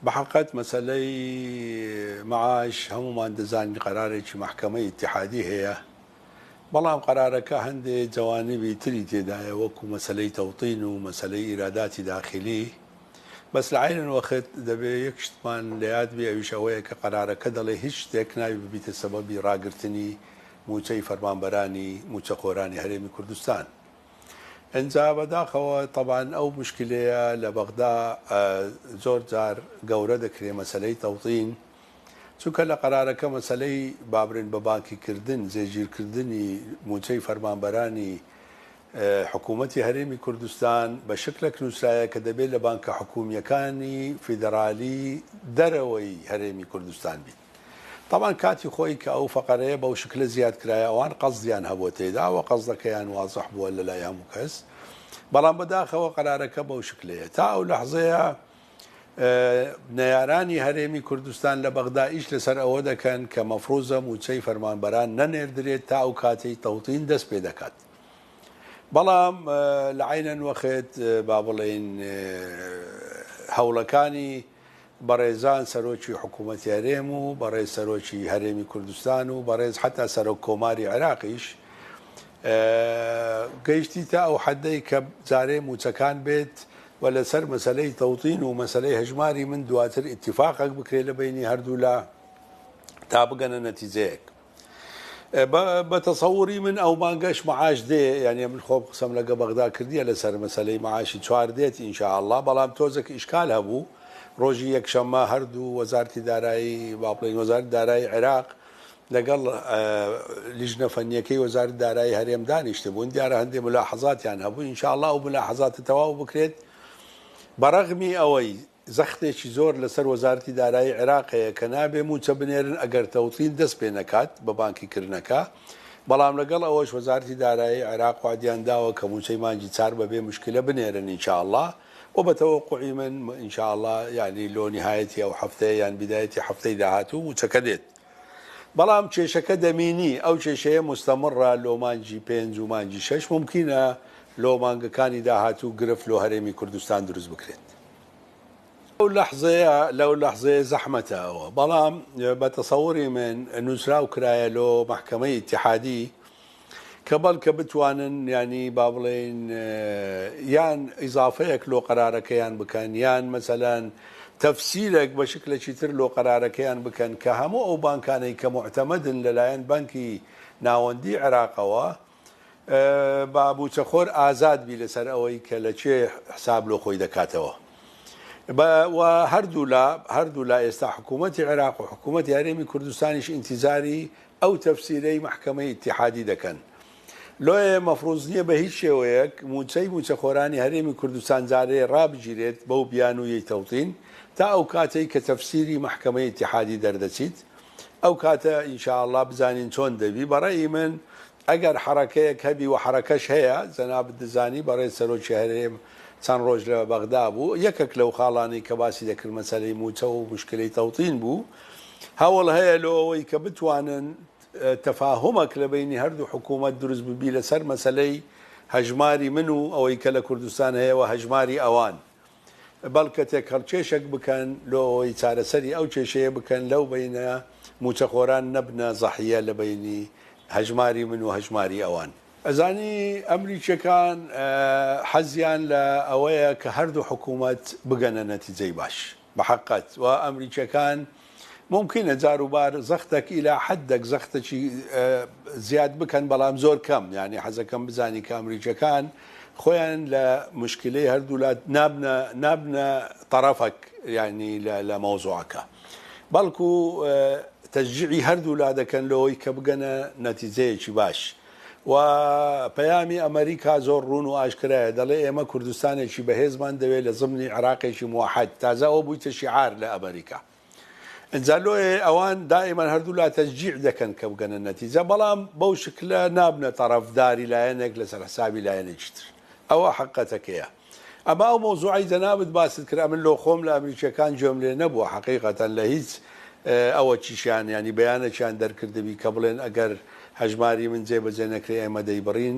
بەحەقەت مەسەلەی مەعاش هەموومان دەزانین قەرارێکی مەحکەمەی ئیتیحادی هەیە، بەڵام قەرارەکە هەندێ جەوانبی تری تێدایە وەکو مەسەلەی تەوتین و مەسەلەی ئیراداتی داخیلی، بەس لە عەینەن وەخت دەبێ یەک شتمان لە یاد بێ ئەویش ئەوەیە کە قەرارەکە دەڵێ هیچ شتێک نابی ببیتە سەبەبی ڕاگرتنی مووچەی فەرمانبەرانی مووچەخۆرانی هەرێمی کوردستان. ئینجا بەداخەوە تەبعەن ئەو موشکیلەیە لە بەغدا زۆر جار گەورە دەکرێ مەسەلەی تەوتین چونکە لە قەرارەکە مەسەلەی بابرێن بە بانکی کردن جێگیر کردنی موچەی فەرمانبەرانی حکوومەتی هەرێمی کوردستان بە شکلێک نووسرایە کە دەبێت لە بانکە حکوومییەکانی فیدرالی دەرەوەی هەرێمی کوردستان بیت. تەبعەن کاتی خۆی کە ئەو فەقەرەیە بەو شکلە زیاد کرایە ئەوان قەسدیان هەبووە تێیدا و قەسدەکەیان وازح بووە لە لای هەموو کەس بەڵام بەداخەوە قەرارەکە بەو شکلەیە تا ئەو لەحزەیە نەیارانی هەرێمی کوردستان لە بەغدا ئیش لەسەر ئەوە دەکەن کە مەفروزە مووچەی فەرمانبەران نەنێردرێت تا ئەو کاتەی تەوتین دەست پێ دەکات. بەڵام لە عەینەن وەخت با بڵێین هەوڵەکانی بەڕێزان سەرۆکی حکوومەتی هەرێم و بەڕێز سەرۆکی هەرێمی کوردستان و بەڕێز حەتا سەرۆک کۆماری عێراقیش گەیشتی تا ئەو حەدەی کە جارێ مووچەکان بێت و لەسەر مەسەلەی تەوتین و مەسەلەی هەژماری من دواتر ئیتیفاقێک بکرێت لە بەینی هەردوولا تا بگەنە نەتیجەیەک. بە تەسەوری من ئەو مانگەش معاش دێ یانی من خۆم قسەم لەگە بەغدا کردیە لەسەر مەسەلەی معاشی چوار دێت ان شاء اللە بەڵام تۆزێک ئیشکال هەبوو ڕۆژی یەکشەممە هەردوو وەزارتی دارایی با بڵێین وەزارەتی دارایی عێراق لەگەڵ لیژنە فەنیەکەی وەزارەتی دارایی هەرێم دانیشتبوون دیارە هەندێ ملاحەزاتیان هەبوو ان شاء اللە ئەو ملاحەزاتە تەواو بکرێت بەڕەغمی ئەوەی زەختێکی زۆر لەسەر وەزارەتی دارایی عێراق هەیە کە نابێ مووچە بنێرن ئەگەر تەوتین دەست پێ نەکات بە بانکی کردنەکە، بەڵام لەگەڵ ئەوەش وەزارەتی دارایی عێراق وەعدیان داوە کە مووچەی مانگی چار بەبێ موشکیلە بنێرن ان شاء اللە و بە تەوەقوعی من ان شاء اللە یانی لۆ نیهایەتی ئەو هەفتەیە یان بیدایەتی هەفتەی داهاتوو مووچەکە دێت. بەڵام کێشەکە دەمینی، ئەو کێشەیە موستەمڕە لۆ مانگی پێنج و مانگی شەش، مومکینە لۆ مانگەکانی داهاتوو گرفت لۆ هەرێمی کوردستان دروست بکرێت. لەو لەحزەیە لەو لەحزەیە زەحمەتە ئەوە، بەڵام بە تەسەوری من نووسراو کرایە لۆ مەحکەمەی ئیتیحادی کە بەڵکە بتوانن یانی با بڵێین یان ئیزافەیەک لۆ قەرارەکەیان بکەن یان مەسەلەن تەفسیرێک بە شکلێکی تر لۆ قەرارەکەیان بکەن کە هەموو ئەو بانکانەی کە موعتەمەدن لەلایەن بانکی ناوەندی عێراقەوە با مووچەخۆر ئازاد بی لەسەر ئەوەی کە لە کوێ حساب لۆ خۆی دەکاتەوە و هەردوولا هەردوولا ئێستا حکوومەتی عێراق و حکوومەتی هەرێمی کوردستانیش ئینتیزاری ئەو تەفسیرەی مەحکەمەی ئیتیحادی دەکەن. لۆیە مەفروز نیە بە هیچ شێوەیەک مووچەی مووچەخۆرانی هەرێمی کوردستان جارێ ڕابگیرێت بەو بیانوویەی تەوتین تا ئەو کاتەی کە تەفسیری مەحکەمەی ئیتیحادی دەردەچیت ئەو کاتە ان شاء اللە بزانین چۆن دەبی بە ڕەئی من ئەگەر حەڕەکەیەک هەبی وە حەڕەکەش هەیە جەنابت دەزانی بەڕێز سەرۆکی هەرێم چەند ڕۆژ لە بەغدا بوو یەکەک لەو خاڵانەی کە باسی دەکرد مەسەلەی مووچە و موشکلەی تەوتین بوو هەوڵ هەیە لۆ ئەوەی کە بتوانن تەفاهومەک لە بەینی هەردوو حکوومەت دروست ببی لەسەر مەسەلەی هەژماری من و ئەوەی کە لە کوردستان هەیە و هەژماری ئەوان بەڵکە تێکهەڵکێشەک بکەن لۆ ئەوەی چارەسەری ئەو کێشەیە بکەن لەو بەینە مووچەخۆران نەبنە زەحیە لە بەینی هەژماری من و هەژماری ئەوان. ئەزانی ئەمریکیەکان حەزیان لە ئەوەیە کە هەردوو حکوومەت بگەنە نەتیجەی باش. بە حەققەت و ئەمریکیەکان مومکینە جار و بار زەختەک ئیلا حەدەک زەختەکی زیاد بکەن بەڵام زۆر کەم یانی حەزەکەم بزانی کە ئەمریکیەکان خۆیان لە مشکلەی هەردوولا نابنە نابنە تەڕەفەک یانی لە مەوزوعەکە بەڵکو تەشجیعی هەردوولا دەکەن لەوەی کە بگەنە نەتیجەیەکی باش. و پەیامی ئەمەریکا زۆر ڕوون و ئاشکرایە دەڵێ ئێمە کوردستانێکی بەهێزمان دەوێت لە زمنی عێراقێکی موەحەد تازە ئەوە بوویتە شیعار لە ئەمەریکا ئینجا لۆیە ئەوان دائیمەن هەردوولا تەشجیع دەکەن کە بگەنە نەتیجە بەڵام بەو شکلە نابنە تەڕەفداری لایەنێک لەسەر حسابی لایەنێکی تر ئەوە حەقەتەکەیە. ئەما ئەو مەوزوعەی جەنابت باست کرد ئەمن لۆ خۆم لە ئەمریکیەکان گوێم لێ نەبووە حەقیقەتەن لە هیچ ئەوەکیشیان یانی بەیانەکیان دەرکردبی کە بڵێن ئەگەر هەژماری من جێ بەجێ نەکرێ ئێمە دەیبڕین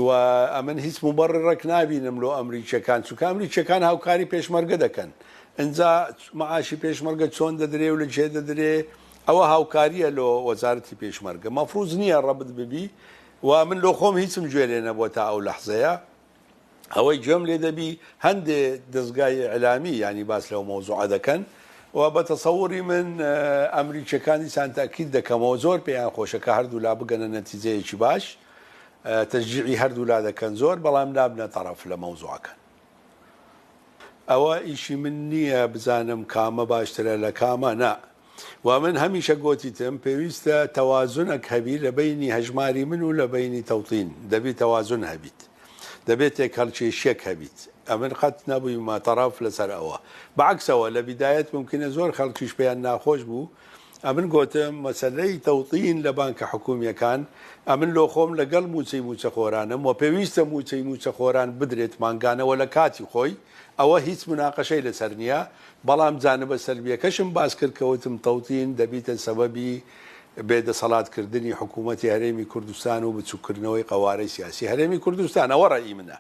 و ئەمن هیچ موبەڕڕەک نابینم لۆ ئەمریکیەکان چونکە ئەمریکیەکان هاوکاری پێشمەرگە دەکەن. ئینجا مەعاشی پێشمەرگە چۆن دەدرێ و لە کێ دەدرێ ئەوە هاوکاریە لۆ وەزارەتی پێشمەرگە مەفروز نییە ڕەبت ببی و من لۆ خۆم هیچم گوێ لێ نەبووە تا ئەو لەحزەیە ئەوەی گوێم لێ دەبی هەندێ دەزگای ئیعلامی یانی باس لەو مەوزوعە دەکەن و بە تەسەوری من ئەمریکیەکان دیسان تەئکید دەکەمەوە زۆر پێیان خۆشە کە هەردوولا بگەنە نەتیجەیەکی باش تەشجیعی هەردوولا دەکەن زۆر بەڵام نابنە تەڕەف لە مەوزوعەکەن. ئەوە ئیشی من نییە بزانم کامە باشترە لە کامە نا و من هەمیشە گۆتیتم پێویستە تەوازنەک هەبی لە بەینی هەژماری من و لە بەینی تەوتین دەبی تەوازن هەبیت دەبێت تێکهەڵکێشیەک هەبیت ئەمن قەت نەبوویمە تەڕەف لەسەر ئەوە بەعەکسەوە لە بیدایەت مومکینە زۆر خەڵکیش پێیان ناخۆش بوو ئەمن گۆتم مەسەلەی تەوتین لە بانکە حکومیەکان ئەمن لۆ خۆم لەگەڵ موچەی موچەخۆرانم وە پێویستە موچەی موچەخۆران بدرێت مانگانە وە لە کاتی خۆی ئەوە هیچ مناقەشەی لەسەر نیە بەڵام جانبە سەلبیەکەشم باس کرد کە وتم تەوتین دەبیتە سەبەبی بێ دەسەڵات کردنی حکومەتی هەرێمی کوردستان و بچوک کردنەوەی قەوارەی سیاسی هەرێمی کوردستان ئەوە ڕەئی منە.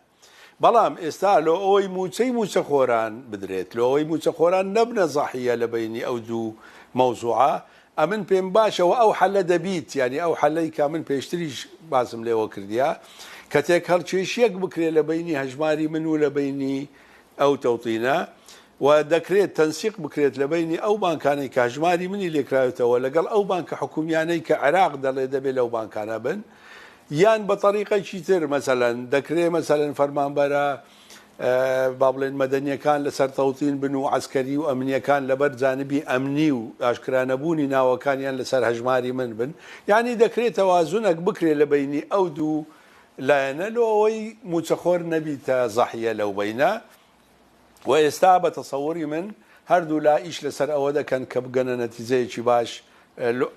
بەڵام ئێستا لۆ ئەوەی مووچەی مووچەخۆران بدرێت، لۆ ئەوەی مووچەخۆران نەبنە زەحیە لە بەینی ئەو دوو مەوزوعە، ئەمن پێم باشە و ئەو حەلە دەبیت، یانی ئەو حەلەی کە من پێشتریش باسم لێوە کردیە، کە تێکهەڵکێشیەک بکرێت لە بەینی هەژماری من و لە بەینی ئەو تەوتینە و دەکرێت تەنسیق بکرێت لە بەینی ئەو بانکانەی کە هەژماری منی لێکراوێتەوە لەگەڵ ئەو بانکە حکومیانەی کە عێراق دەڵێ دەبێ لەو بانکانە بن یان بە تەریقەکی تر مەسەلەن دەکرێ مەسەلەن فەرمانبەرە با بڵێن مەدەنیەکان لەسەر تەوتین بن و عەسکەری و ئەمنیەکان لەبەر جانبی ئەمنی و ئاشکرا نەبوونی ناوەکانیان لەسەر هەژماری من بن یانی دەکرێت تەوازنەک بکرێت لە بەینی ئەو دوو لایەنە لۆ ئەوەی مووچەخۆر نەبیتە زەحیە لەو بەینە و ئێستا بە تەسەوری من هەردوو لا ئیش لەسەر ئەوە دەکەن کە بگەنە نەتیجەیەکی باش لۆ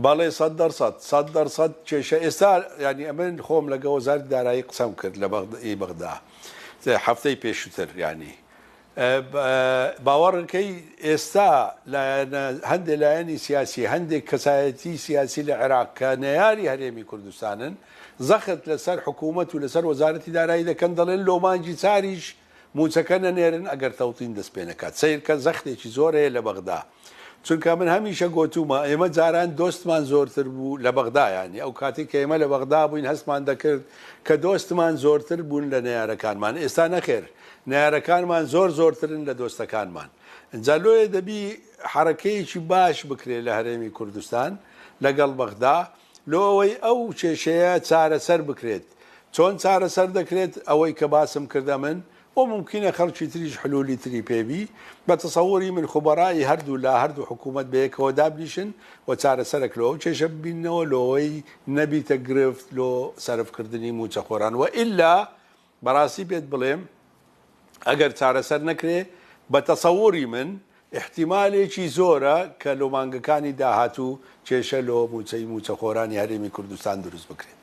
بەڵێ سەد دەرسەد سەد دەرسەد کێشە ئێستا یانی ئەمن خۆم لەگە وەزارەتی دارایی قسەم کرد لە بەغدا بەغدا هەفتەی پێشووتر یانی باوەڕکەی ئێستا لایەنە هەندێک لایەنی سیاسی هەندێک کەسایەتی سیاسی لە عێراق کە نەیاری هەرێمی کوردستانن زەخت لەسەر حکوومەت و لەسەر وەزارەتی دارایی دەکەن دەڵێن لۆمانجی چاریش مووچەکە نەنێرن ئەگەر تەوتین دەست پێ نەکات. سەیرکە زەختێکی زۆر هەیە لە بەغدا. چونکە من هەمیشە گۆتوومە ئێمە جاران دۆستمان زۆرتر بوو لە بەغدا یانی ئەو کاتەی کە ئێمە لە بەغدا بووین هەستمان دەکرد کە دۆستمان زۆرتر بوون لە نەیارەکانمان ئێستا نەخێر نەیارەکانمان زۆر زۆرترن لە دۆستەکانمان ئینجا لۆیە دەبی حەرەکەیەکی باش بکرێ لە هەرێمی کوردستان لەگەڵ بەغدا لۆ ئەوەی ئەو کێشەیە چارەسەر بکرێت. چۆن چارەسەر دەکرێت؟ ئەوەی کە باسم کرد ئەمن و مومکینە خەڵکی تریش حلولی تری پێ بی، بە تەسەوری من خوبەرائی هەردوو لا، هەردوو حکوومەت بەیەکەوە دابنیشن و چارەسەرەک لۆ ئەو کێشە ببیننەوە لۆ ئەوەی نەبیتە گرفت لۆ سەرف کردنی مووچەخۆران وە ئیلا بەڕاستی پێت بڵێم ئەگەر چارەسەر نەکرێ بە تەسەوری من ئیحتیمالێکی زۆرە کە لۆ مانگەکانی داهاتوو کێشە لۆ مووچەی مووچەخۆرانی هەرێمی کوردستان دروست بکرێت.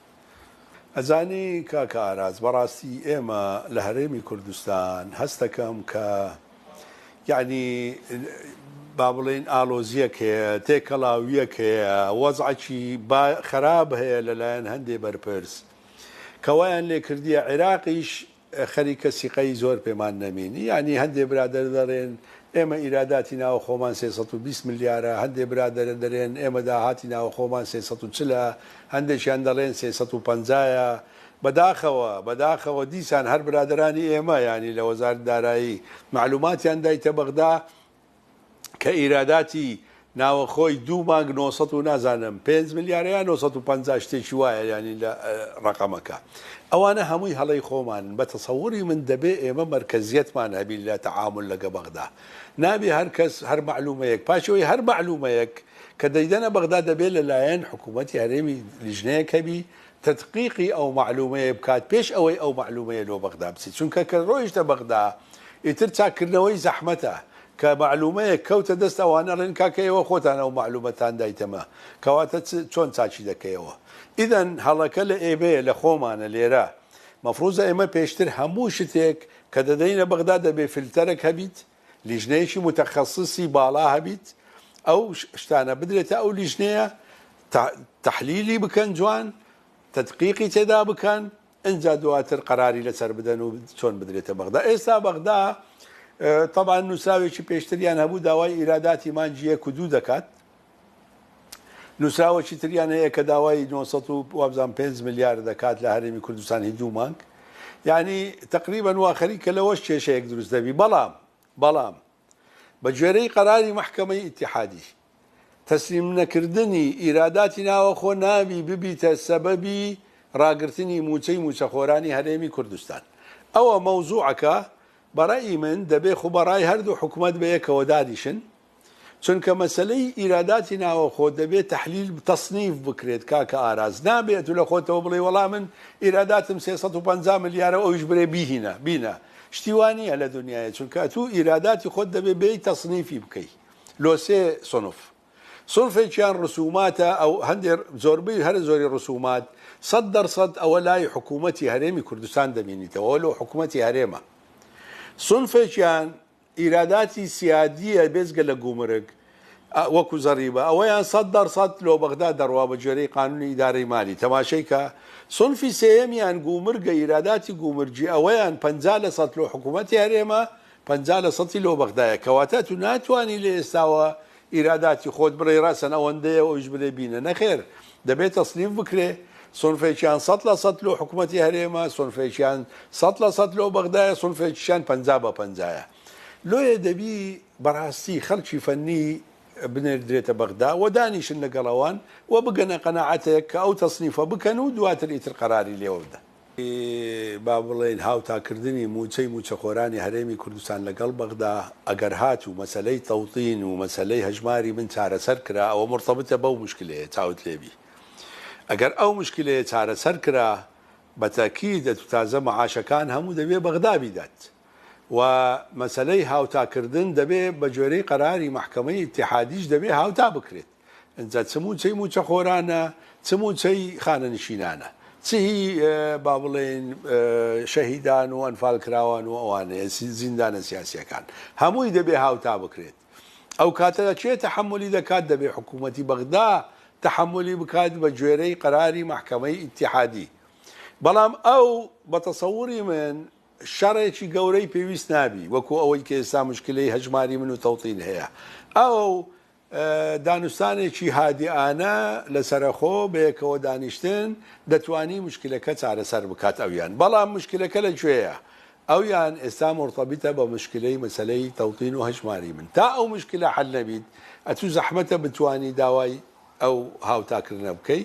ئەزانی کاکە ئاراس بەڕاستی ئێمە لە هەرێمی کوردستان هەستەکەم کە یەعنی با بڵێین ئالۆزیەک هەیە، تێکەڵاویەک هەیە، وەزعەکی خەراب هەیە لەلایەن هەندێ بەرپرس کە وایان لێکردیە عێراقیش خەریکە سیقەی زۆر پێمان نەمینی یانی هەندێ برادەر دەڵێن ئێمە ئیراداتی ناوەخۆمان 320 ملیارە هەندێ برادەرە دەرێن ئێمە داهاتی ناوەخۆمان 340 ە هەندێکیان دەڵێن 350 ە بەداخەوە بەداخەوە دیسان هەر برادەرانی ئێمە یانی لە وەزارەت دارایی مەعلوماتیان دایتە بەغدا کە ئیراداتی ناوەخۆی دوو مانگ 900 و نازانم 5 ملیارە یا 950 شتێکی وایە یانی لە ڕەقەمەکە ئەوانە هەمووی هەڵەی خۆمانن بە تەسەوری من دەبێ ئێمە مەرکەزیەتمان هەبی لە تەعامول لەگە بەغدا نابێ هەر کەس هەر مەعلومەیەک پاشەوەی هەر مەعلومەیەک کە دەیدەنە بەغدا دەبێ لەلایەن حکوومەتی هەرێمی لیژنەیەک هەبی تەدقیقی ئەو مەعلومەیە بکات پێش ئەوەی ئەو مەعلومەیە لۆ بەغدا بچیت چونکە کە ڕۆیشتە بەغدا ئیتر چاککردنەوەی زەحمەتە کە مەعلومەیەک کەوتە دەست ئەوانە ئەڵێن کاکە ئێوە خۆتان ئەو مەعلومەتان دایتەمە کەواتە چۆن چاکی دەکەیەوە ئیذەن هەڵەکە لە ئێمەیە لە خۆمانە لێرە مەفروزە ئێمە پێشتر هەموو شتێک کە دەدەینە بەغدا دەبێ فلتەرەک هەبیت لیژنەیەکی موتەخەسسی باڵا هەبیت ئەو شتانە بدرێتە ئەو لیژنەیە تەحلیلی بکەن جوان. تەدقیقی تێدا بکەن ئنجا دواتر قەراری لەسەر بدەن و چۆن بدرێتە بەغدا. ئێستا بەغدا تەبعەن نووسراوێکی پێشتریان هەبوو داوای ئیراداتی مانگی یەک و دوو دەکات. نووسراوەکی تریان هەیە کە داوای 900 و وابزانم 5 ملیار دەکات لە هەرێمی کوردستان هی دوو مانگ. یعنی تقریبا وا خەریکە لەوەش کێشەیەک دروست دەبی. بەڵام بەڵام بە گوێرەی قەراری مەحکەمەی ئیتیحادی، تەسلیم نەکردنی ئیراداتی ناوەخۆ نابی ببیتە سەبەبی ڕاگرتنی مووچەی مووچەخۆرانی هەرێمی کوردستان. ئەوە مەوزوعەکە بە ڕەئی من دەبێ خوبەڕای هەردوو حکومەت بەیەکەوە دانیشن چونکە مەسەلەی ئیراداتی ناوەخۆ دەبێ تەحلیل تەسنیف بکرێت کاکە ئاراس نابێ ئەتو لە خۆتەوە بڵێی وەڵا من ئیراداتم 350 ملیارە و ئەویش برێ بیهینە بینە شتی وا نییە لە دنیایە چونکە ئەتوو ئیراداتی خۆت دەبێ بێی تەسنیفی بکەی لۆ سێ سنف سنفێکیان ڕسوماتە ئەو هەندێ زۆربەی هەرە زۆری ڕسومات 100% ئەوە لای حکوومەتی هەرێمی کوردستان دەمینیتەوە لۆ حکوومەتی هەرێمە سنفێکیان ئیراداتی سیادیە بێجگە لە گومرگ وەکو زەریبە ئەوەیان 100% لۆ بەغدا دەڕوا بە گوێرەی قانونی ئیدارەی مالی تەماشەی کە سنفی سێیەمیان گومرگە ئیراداتی گومرگی ئەوەیان 50% لۆ حکوومەتی هەرێمە 50 لە سەتی لۆ بەغدایە کەواتە تو ناتوانی لە ئێستاوە ئیراداتی خۆت بڵێی ڕەسەن ئەوەندەیە ئەویش بلێ بینە نەخێر دەبێت تەسنیف بکرێ سنفێکیان 100% لۆ حکوومەتی هەرێمە سنفێکیان 100% لۆ بەغدایە سنفێکیان 50 بە پەنجایە لۆیە دەبی بەڕاستی خەڵکی فەنی بنێردرێتە بەغدا و دانیشن لەگەڵ ئەوان و بگەنە قەناعەتێک کە ئەو تەسنیفە بکەن و دواتر ئیتر قەراری لێوە بدەن. با بڵێین هاوتاکردنی مووچەی مووچەخۆرانی هەرێمی کوردستان لەگەڵ بەغدا ئەگەر هاتوو مەسەلەی تەوتین و مەسەلەی هەژماری من چارەسەر کرا ئەوە مورتەبتە بەو موشکلەیە چاوت لێبی ئەگەر ئەو موشکلەیە چارەسەر کرا بە تەئکید ئەتوو تازە مەعاشەکان هەموو دەبێ بەغدا بیدات و مەسەلەی هاوتاکردن دەبێ بە گوێرەی قەراری مەحکەمەی ئیتیحادیش دەبێ هاوتا بکرێت ئینجا چ مووچەی مووچەخۆرانە چ مووچەی خانەنشینانە چ هی با بڵێین شەهیدان و ئەنفالکراوان و ئەوانەیە زیندانە سیاسیەکان هەمووی دەبێ هاوتا بکرێت ئەو کاتە کێ تەحەمولی دەکات دەبێ حکوومەتی بەغدا تەحەمولی بکات بە گوێرەی قەراری مەحکەمەی ئیتیحادی بەڵام ئەو بە تەسەوری من شەڕێکی گەورەی پێویست نابی وەکو ئەوەی کە ئێستا مشکلەی هەژماری من و تەوتین هەیە ئەو دانوستانێکی هادیئانە لەسەرەخۆ بەیەکەوە دانیشتن دەتوانی مشکلەکە چارەسەر بکات ئەویان بەڵام مشکلەکە لە کوێیە ئەویان ئێستا مورتەبیتە بە مشکلەی مەسەلەی تەوتین و هەژماری من تا ئەو مشکلە حەل نەبیت ئەتوو زەحمەتە بتوانی داوای ئەو هاوتاکردنە بکەی.